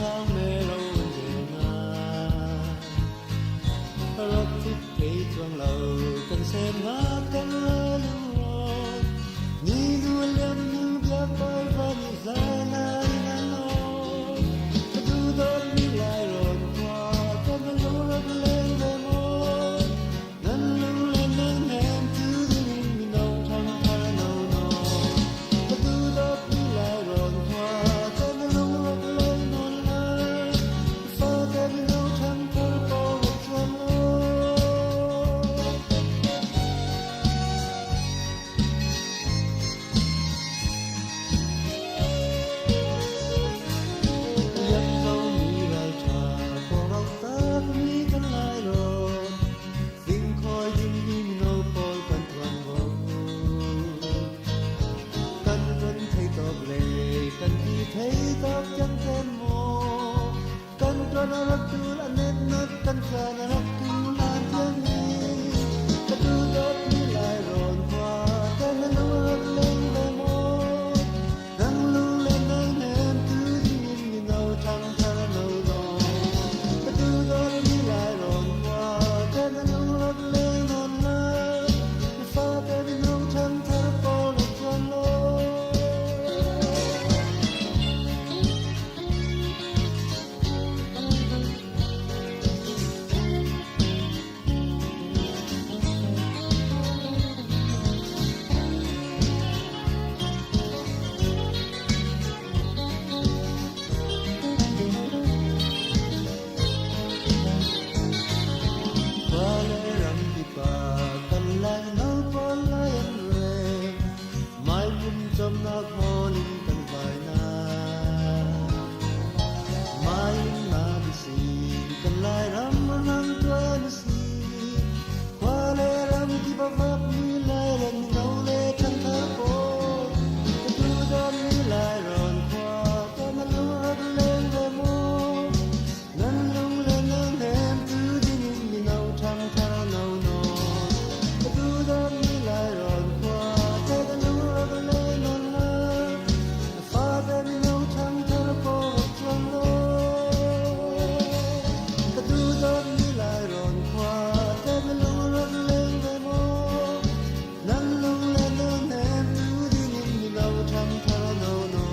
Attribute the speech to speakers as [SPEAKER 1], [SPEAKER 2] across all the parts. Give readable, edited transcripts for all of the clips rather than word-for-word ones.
[SPEAKER 1] sang mero an rel na. Rak thit thei chuang lo kan sem nak kan la lung ni du liam nu bia koi van i zai na na lo ka du dot mi lai ron qua kan lu rak leng ve mo nan lung le nan nem tu ding mi nong thang thar no no ka du dot mi lai ron qua kan lung rak leng non la fa te mi nong thang thar po rak chuan lo. Liam zomi ralṭha kawlrawn takmi kan lai rawn, fingkhawi dingmi mino pawl kan ṭuanvo. Kan ṭuan thei tawk le kan ti thei tawk tiangten maw, kan ṭuan a rak ṭul a netnat kan caan a rak ṭul hlan tiangin. Ka tu dawtmi lai rawn khua kan lung rak leng ve maw? Nang lung le nang nem tu dingin mino ṭhangthar no naw. Ka tu dawtmi lai rawn khua kan lung rak leng nawn lai. Na fate mino ṭhangthar pawl rak ṭuan law. Khua le ram pipa kan lai no pawl lai an rem mai pum cawmnak hall in kan vai na mai na si kan lai ram ram tuan si khua le ram kip a vak mi lai ram no le ṭhangthar pawl ka tu dawt mi lai rawn khua ka na lung rak leng ve maw nan lung le nan hem tu dingin mino ṭhangthar no no ka tu dawt mi lai rawn khua te ka lung rak leng non la fate mino ṭhangthar pawl rak chuan law ka tu dawt mi lai rawn khua te na lung rak leng ve maw nan lung le nan hem tu dingin mino ṭhangthar no no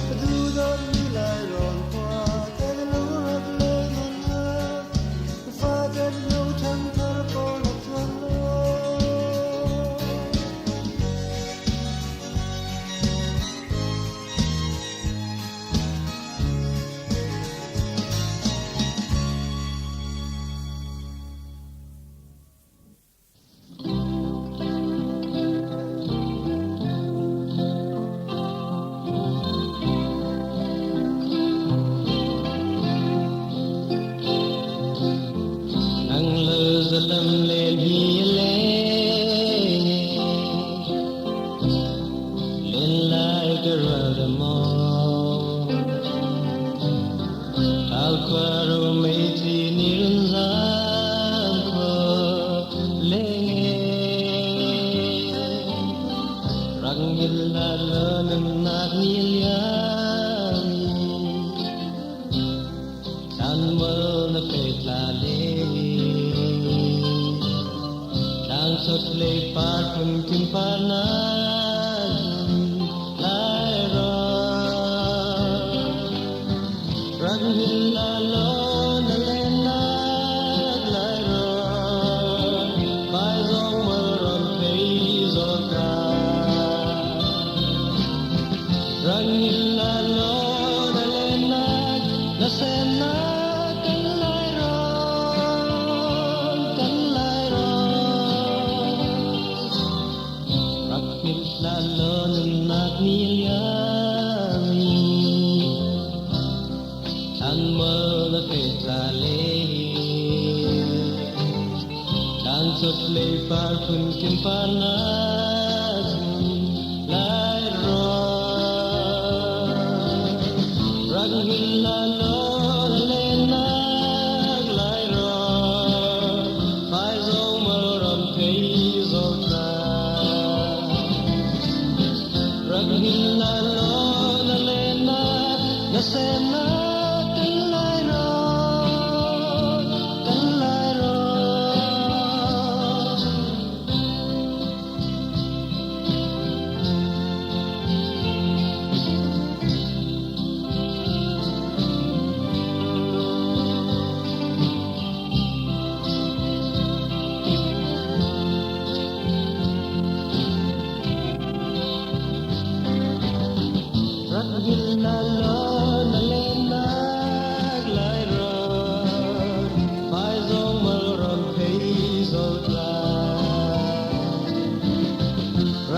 [SPEAKER 1] ka tu dawt mi lai rawn khua te na lung rak leng non la fate mino ṭhangthar pawl rak chuan law.
[SPEAKER 2] Nang lo zalam len hi le len lai ka rual da maw Thal khua ro mei ci ni run zang khua leng e Rang ngil la lo nam nak ni liam Thlan mual na pe tla le Tlang sot le par phun kim par na lai ro Rak hil la lo na len nak lai ro Mai zong mal ron phei zo ka Rak hil la lo na len nak na sen nak kan lai ron kan lai ron Rak hil la lo nunnak ni liam Thlan mual na fe tla le Tlang sot lei par phun kim par na lai ron Rak hil la lo le nak lai ron Phai zong mal ron phei zo ta Rak hil la lo na le na na sen na.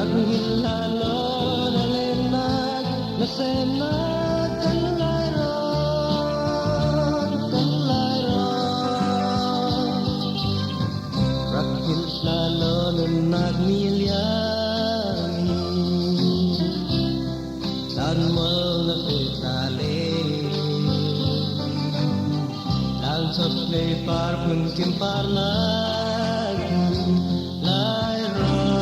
[SPEAKER 2] Rak hngilh hlah law na lennak na semnak kan lai rawn, kan lai rawn. Rak hngilh hlah law nunnak ni liam hi caan mual na pe ta le. Tlang chok hlei par phun kim par nak lai rawn.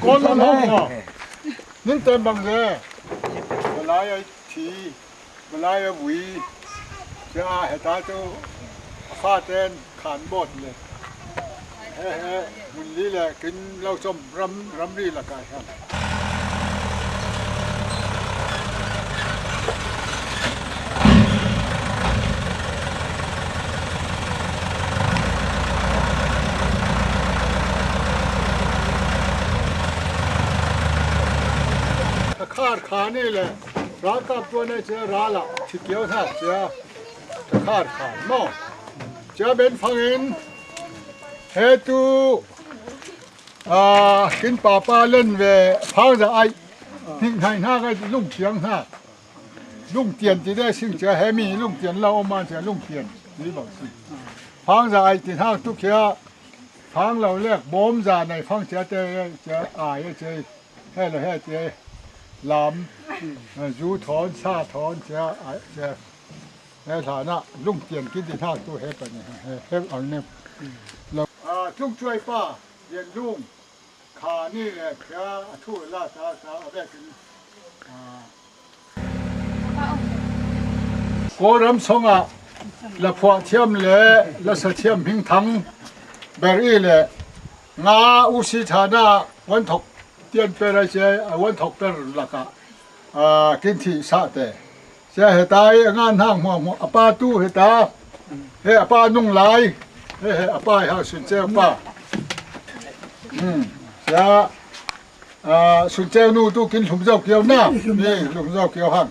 [SPEAKER 3] Kawl lam hong nin tem bang le malai ai thi malai a vui cha heta chu fa ten khan bot le he he mun li le kin lo chom ram ramri la kai han. Khar kha ni le ralkap tuan ai che ral ah thikio hna cia khar kha mo chia ben phang in he tu kin pa pa len ve phang za ai hing hai hna ka lung thiang hna lung tian ti de sing chia he mi lung tian la om man chia lung tian ni bang si phang za ai ti hna tu khia phang lo lek bom za nei phang chia te chia ai che he le he che lam zu thon sa thon chia ai che he thla na lung tian kin ti hna tu he pa ni he he ang ne lo tung chuai pa lian lung kha ni le khia a thu la ta ta a vekin Kawlram chungah laphuah thiam le lasa thiam hmingthang ber i le nga usi thana wan thok tian per ai che wan thok per lakah kin thi sa te sia he tai ngan hang hmuang hmuang apa tu he ta he apa nung lai he he apa ha sun cheu pa sia Sunceu nu tu kin hlum zau kiau na ni hlum zau kiau hang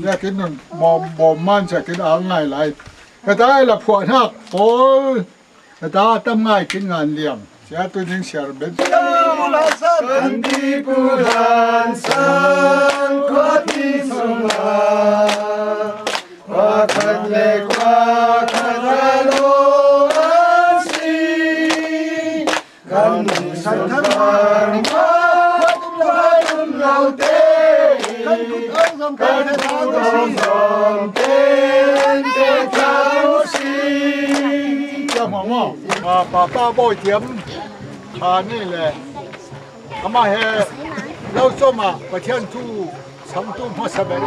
[SPEAKER 3] ya kin nun bom bom man cha kin ang ngai lai heta la phuah hnak pawl heta tam ngai kin ngan liam sia tu ning siar ben
[SPEAKER 1] Kan ti pu hlan sang khua ti sungah khua khat le khua khat lo an si kan sunpar lai um lo te kan kut zong ten te thau si.
[SPEAKER 3] Mo pa pa bawi thiam kha ni le ama he lo choma Pathian thu changtu hmasa ber.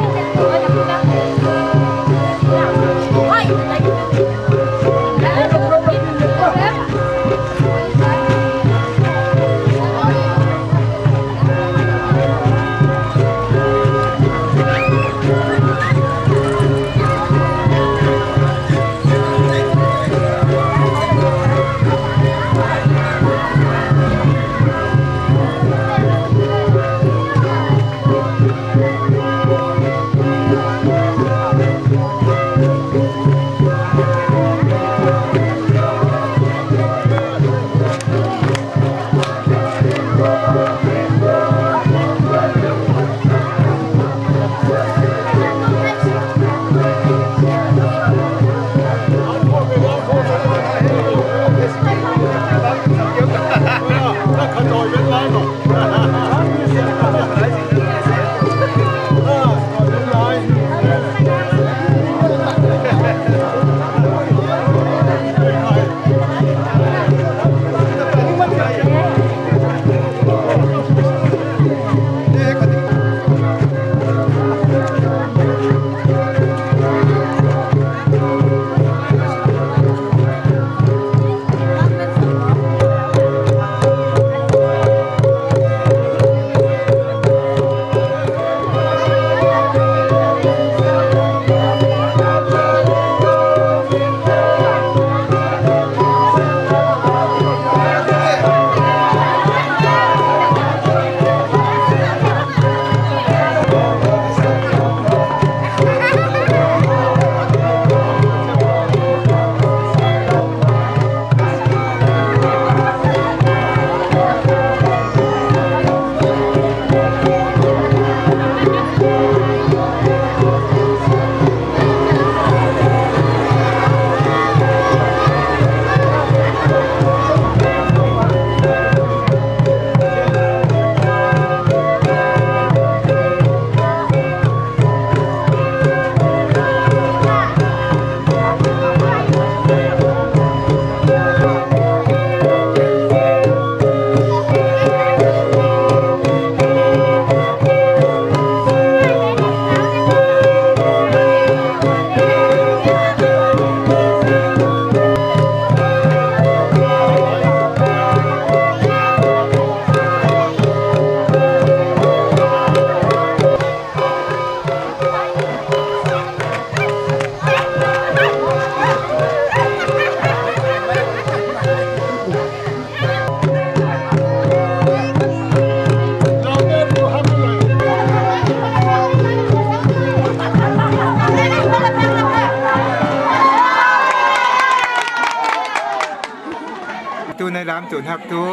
[SPEAKER 4] Tu nai lam tu hnak tu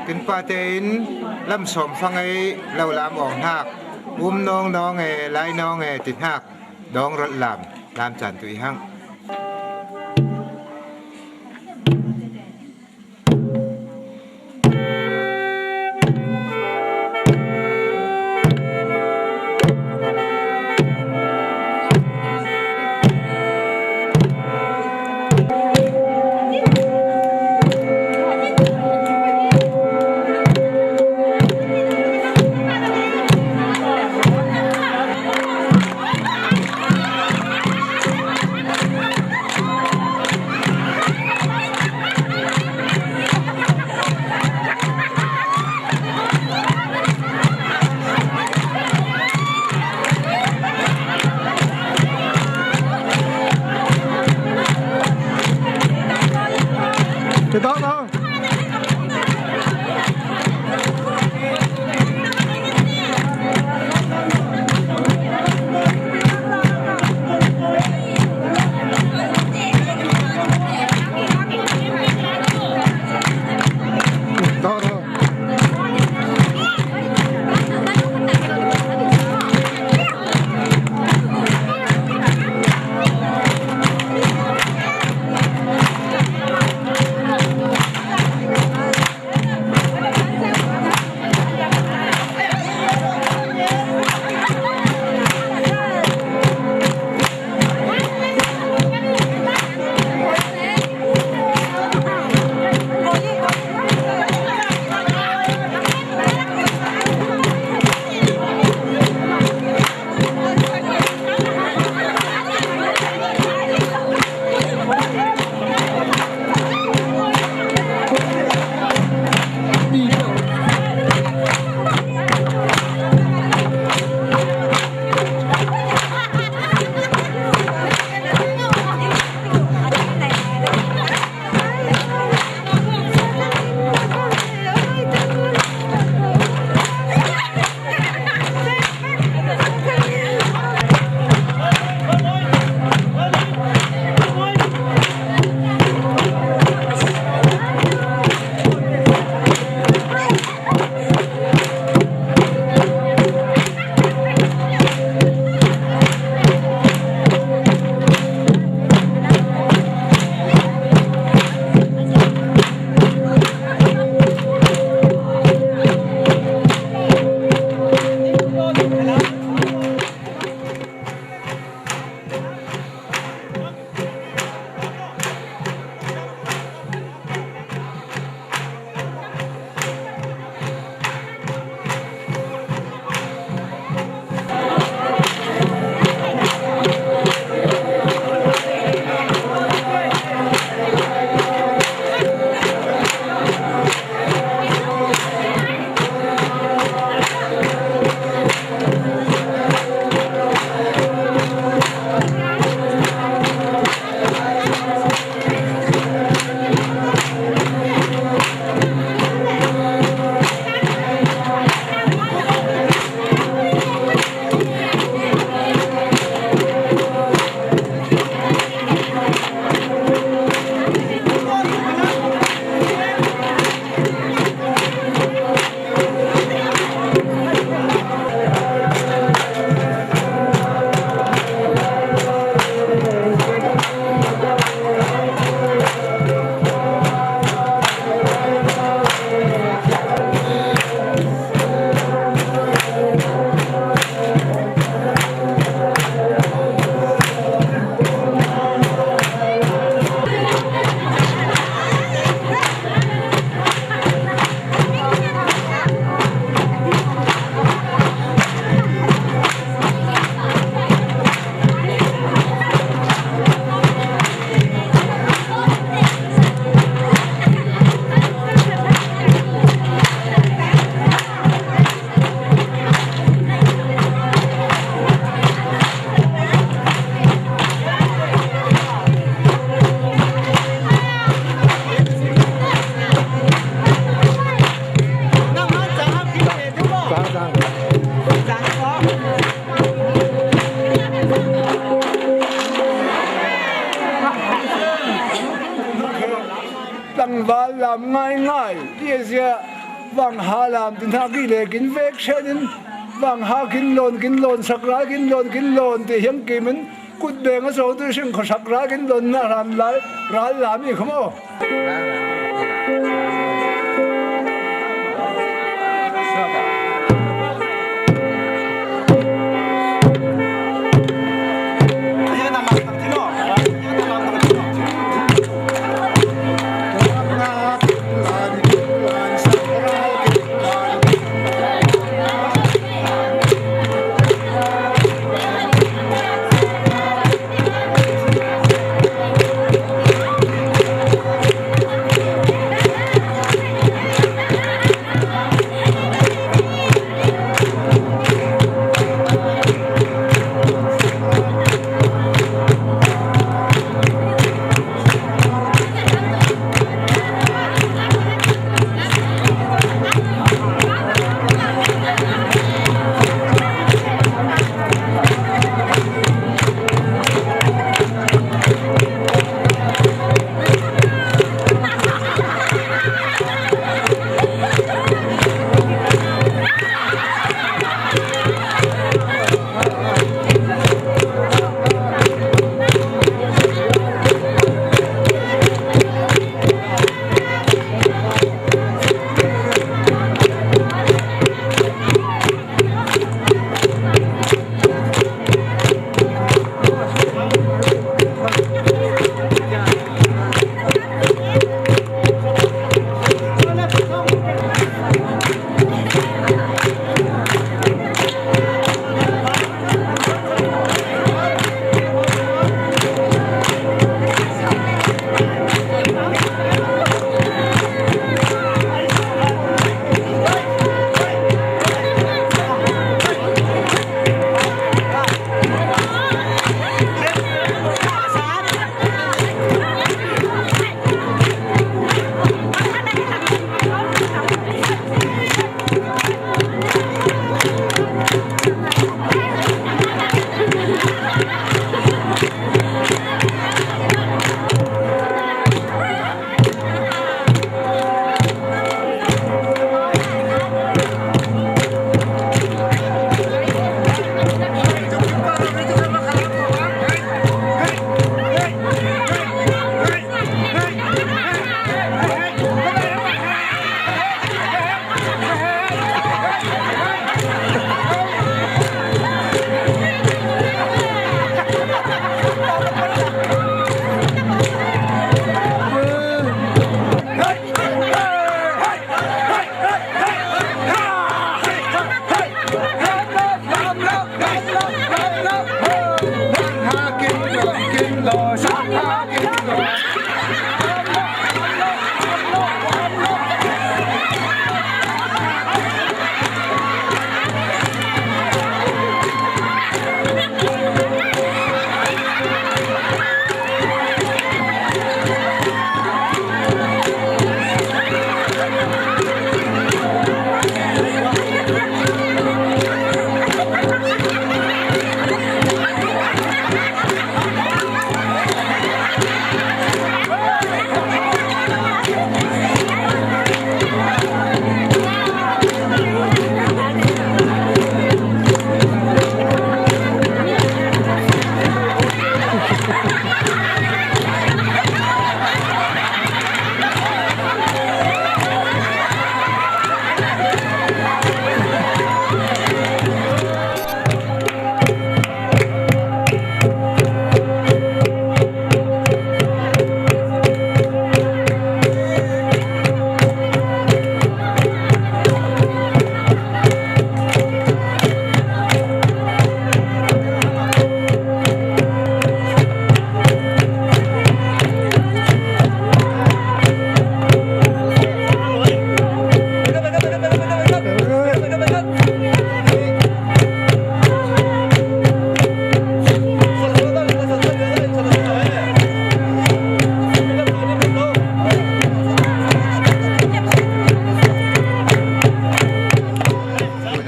[SPEAKER 4] kin pa tein lam sawm fang ei lo lam ong hnak um nong nong e lai nong e ti hnak dong rot lam lam chan tu i hang.
[SPEAKER 3] Cái đó đó. Đó đó.
[SPEAKER 5] tlangval lam ngaingai ti a zia vangha lam ti hna ki le kin vek shen in vangha kin lawn kin lawn sakra kin lawn kin lawn ti hiang kim in kut beng a so tu sing kho sakra kin lawn na ram lai ral lam i khamo.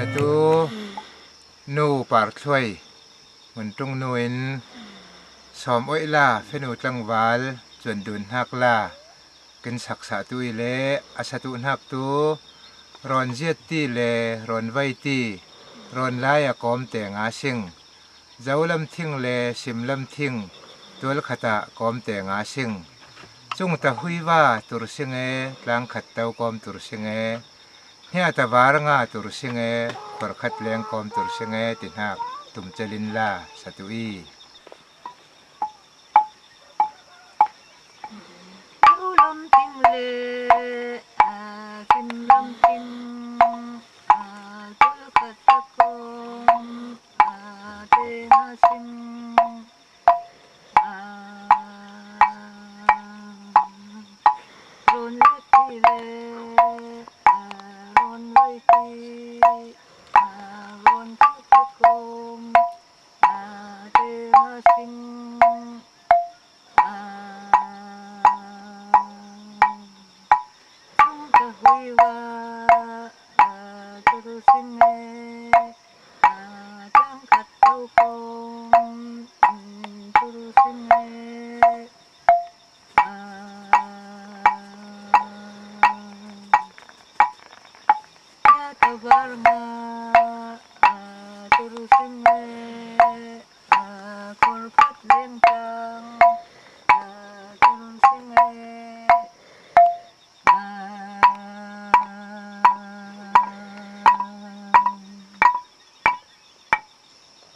[SPEAKER 4] Atu nu parthluai hmuntung nu in sawm oih la fanu tlangval cuan dun hnak la. Kin sak sa tu i le a satu hnak tu rawn ziat ti le rawn vai ti rawn lai a kawm te nga sing zo lam thing le sim lam thing tual khat ah kawm te nga sing cung ta hui va tur sing e tlang khat to kawm tur sing e hnia ta var nga tur sing e khor khat leng kawm tur sing e ti hnak tum chelin la satu i.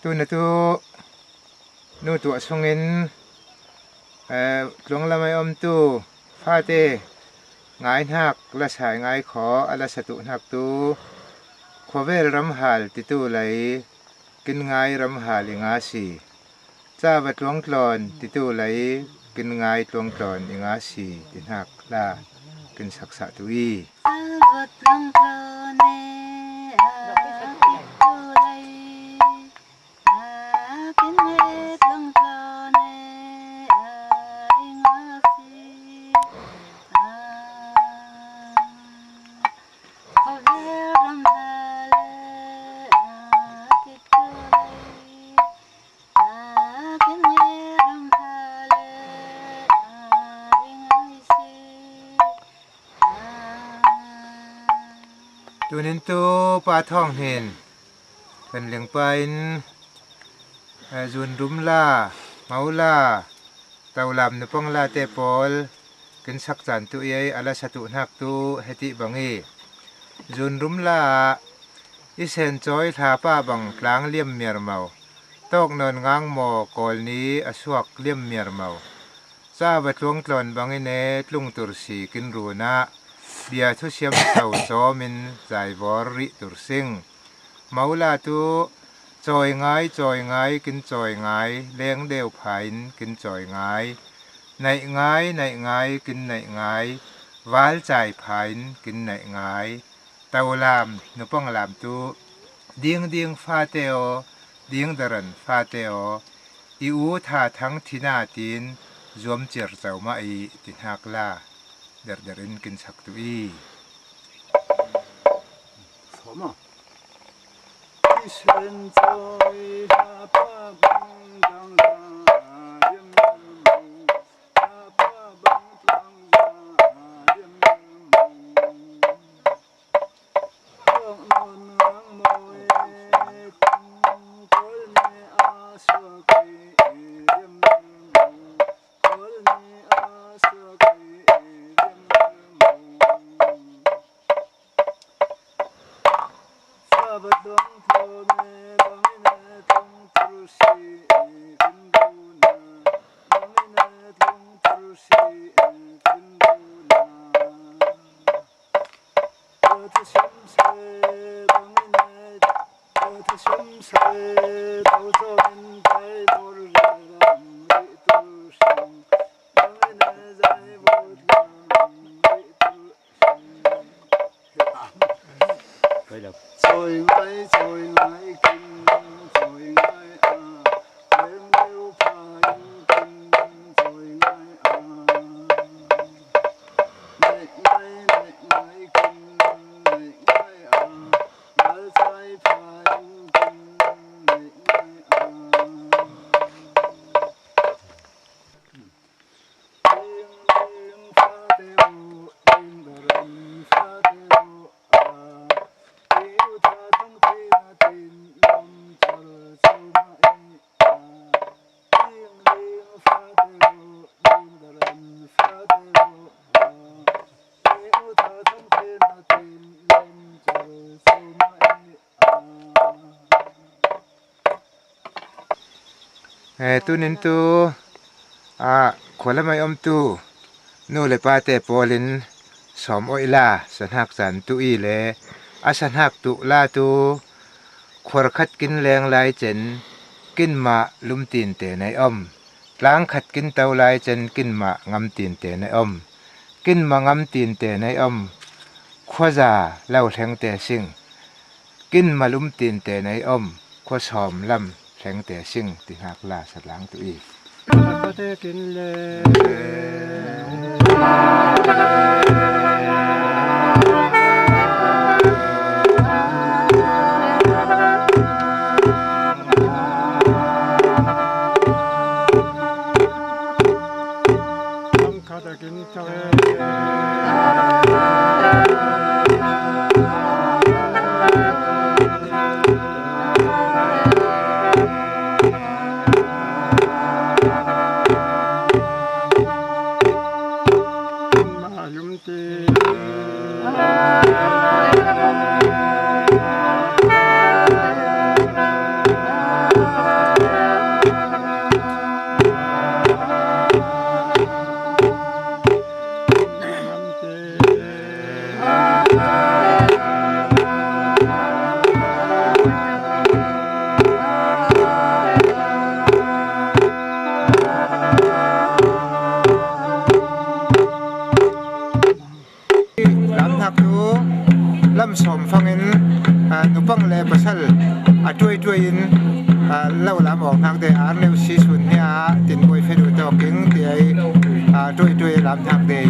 [SPEAKER 4] Tu na tu nu tuah chungin tluanglam ai um tu fate ngai hnak la sai ngai kho a la satu hnak tu khuavel ram hal titu lei kin ngai ram hal i nga si ca va tluang tlawn titu lei kin ngai tluang tlawn i nga si ti hnak la kin saksa tu i. Tunin tu pa thawng hin kan lengpa in zun rum la mau la tolam nupang la te pawl kin sak caan tu iai ala satu hnak tu heti bangi zun rum la i sen choi thla pa bang tlang liam miar mau tawk non ngang maw kawl ni a suak liam miar mau ca va tluang tlawn bangin e tlung tur si kin run ah bia thu siam tho chawm in zai vawr rih tur sing maula tu chawi ngai chawi ngai kin chawi ngai leng deu pha in kin chawi ngai naih ngai naih ngai kin naih ngai val chai pha in kin naih ngai tolam nupang lam tu ding ding fa te o ding daran fa te o i u tha thang thina tin zuam cer chau ma i ti hnak la der der in kin chak tu i. Tunin tu khualamai umtu nu le pa te pawl in sawm oih la sahnak caan tu i le a sahnak tu la tu khuar khat kin leng lai cen kin mah lumtin te nei om. Tlang khat kin to lai cen kin mah ngam tin te nei om. Kin ma ngam tin te nei om. Khuaza lo hleng te sing. Kin ma lum tin te nei om. Khua sawm lam hleng te sing ti hngak la satlang tu i. Lamnak cu lamsawm fang in nupang le pasal a tuaituai in lo lam awk hnak te ar leu si sun hi ah tinbawi fenu tawk king ti ai tuaituai lamnak te.